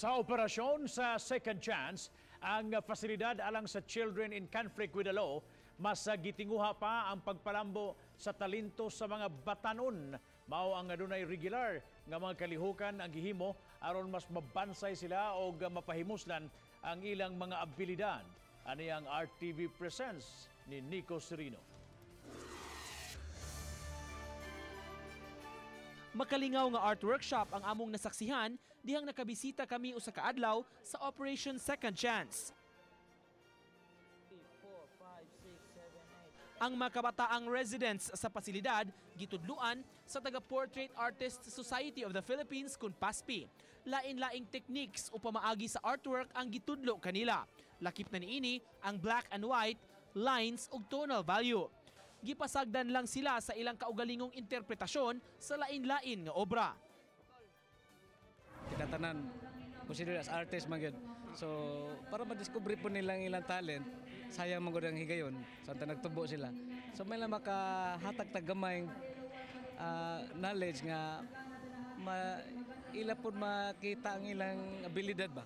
Sa operasyon sa Second Chance, ang pasilidad alang sa Children in Conflict with the Law, mas gitinguha pa ang pagpalambo sa talento sa mga batanon. Mao ang adunay regular nga mga kalihukan ang gihimo aron mas mabansay sila og mapahimuslan ang ilang mga abilidad. Ani ang RTV Presents ni Nico Serino. Makalingaw nga art workshop ang among nasaksihan dihang nakabisita kami usa ka adlaw sa Operation Second Chance. Ang mga kabataang residents sa pasilidad gitudluan sa taga Portrait Artists Society of the Philippines kun PASPI. Lain-laing techniques o pamaagi sa artwork ang gitudlo kanila. Lakip na niini ang black and white, lines ug tonal value. Gipasagdan lang sila sa ilang kaugalingong interpretasyon sa lain-lain nga obra. Kita tanan consider as artist man gyud. So para madiscover po nilang ilang talent, sayang man gud ang higayon sa nagtubo sila. So may lang makahatag tag gamay knowledge nga ila pud makita ang ilang abilidad ba.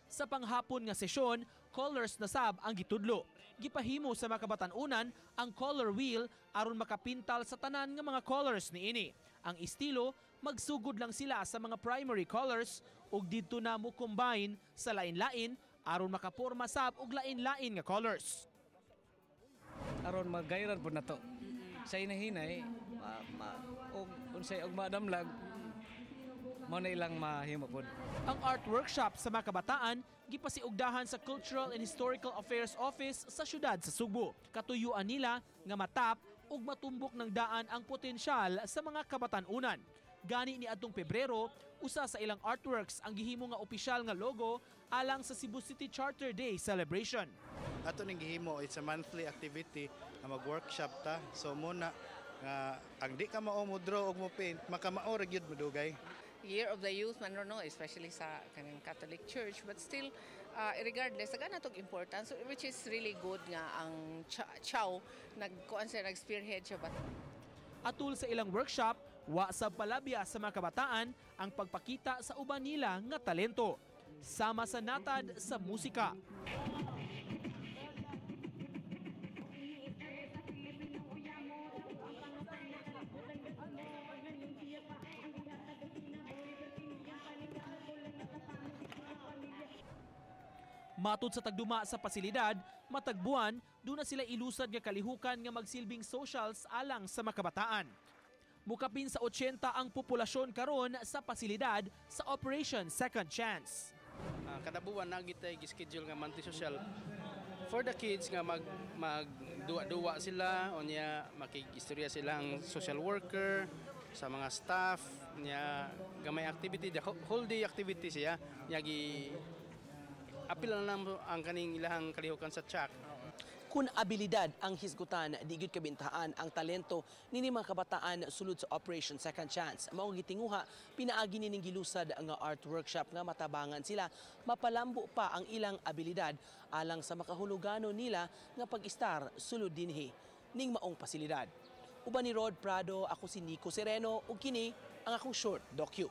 Sa panghapon nga sesyon, colors na sab ang gitudlo. Gipahimo sa mga kabatan-unan ang color wheel aron makapintal sa tanan nga mga colors niini. Ang estilo, magsugod lang sila sa mga primary colors ug didto na mo combine sa lain-lain aron makaporma sab og lain-lain nga colors. Aron magayran pud nato. Sa hinahinay, og unsay og madamlag, mao na ilang mahimo pod. Ang art workshop sa mga kabataan gipasiugdahan sa Cultural and Historical Affairs Office sa syudad sa Sugbo. Katuyuan nila nga matap ug matumbok ng daan ang potensyal sa mga kabatan-unan. Gani ni adtong Pebrero, usa sa ilang artworks ang gihimo nga opisyal nga logo alang sa Cebu City Charter Day celebration. Ato ning gihimo, it's a monthly activity nga mag-workshop ta. So muna nga ang di ka mao mo draw og mo paint, makamao ra gyud modugay. Year of the Youth man no, especially sa kanang Catholic Church, but still regardless daghan natog importance, which is really good nga ang Chow nagkuan siya, nag-spearhead siya but Atul sa ilang workshop, wa sa palabya sa mga kabataan ang pagpakita sa uban nila nga talento. Sama sa natad sa musika. Matud sa tagduma sa pasilidad, matagbuan, doon na sila ilusad nga kalihukan nga magsilbing socials alang sa makabataan. Mukapin sa 80 ang populasyon karon sa pasilidad sa Operation Second Chance. Kada buwan na gitay gi-schedule nga monthly social for the kids nga magduwa-duwa sila o niya makig-istorya sila ang social worker sa mga staff niya gamay activity, the whole day activity siya niya gi apil na lang ang kaning ilahang kalihukan sa chat. Kung abilidad ang hisgutan, di gyud kabintahan ang talento nini mga kabataan sulod sa Operation Second Chance. Mao gitinguha pinaagi nining gilusad nga art workshop nga matabangan sila mapalambo pa ang ilang abilidad alang sa makahulugano nila nga pag-istar sulod dinhi ning maong pasilidad. Uban ni Rod Prado, ako si Nico Sereno ug kini ang akong short docu.